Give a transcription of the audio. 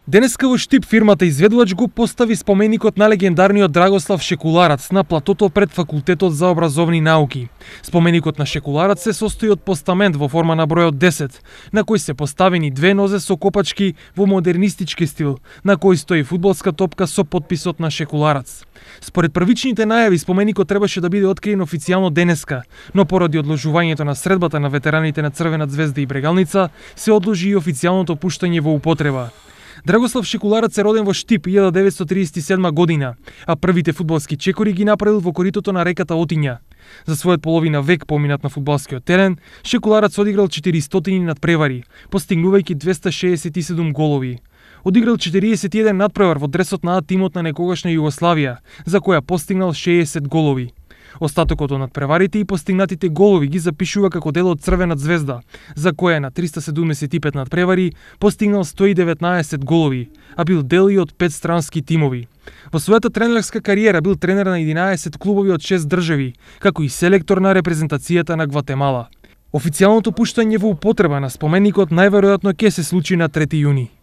Денеска во Штип фирмата изведувач го постави споменикот на легендарниот Драгослав Шекуларац на платото пред Факултетот за образовни науки. Споменикот на Шекуларац се состои од постамент во форма на бројот 10, на кој се поставени две нозе со копачки во модернистички стил, на кој стои фудбалска топка со потписот на Шекуларац. Според првичните најави, споменикот требаше да биде откриен официјално денеска, но поради одложувањето на средбата на ветераните на Црвена звезда и Брегалница, се одложи и официјалното пуштање во употреба. Драгослав Шекуларац е роден во Штип 1937 година, а првите фудбалски чекори ги направил во коритото на реката Отиња. За својот половина век поминат на фудбалскиот терен, Шекуларац одиграл 400 надпревари, постигнувајќи 267 голови. Одиграл 41 надпревар во дресот на тимот на некогашна Југославија, за која постигнал 60 голови. Остатокот од надпреварите и постигнатите голови ги запишува како дел од Црвена звезда, за која на 375 надпревари постигнал 119 голови, а бил дел и од 5 странски тимови. Во својата тренерска кариера бил тренер на 11 клубови од 6 држави, како и селектор на репрезентацијата на Гватемала. Официјалното пуштање во употреба на споменикот најверојатно ќе се случи на 3 јуни.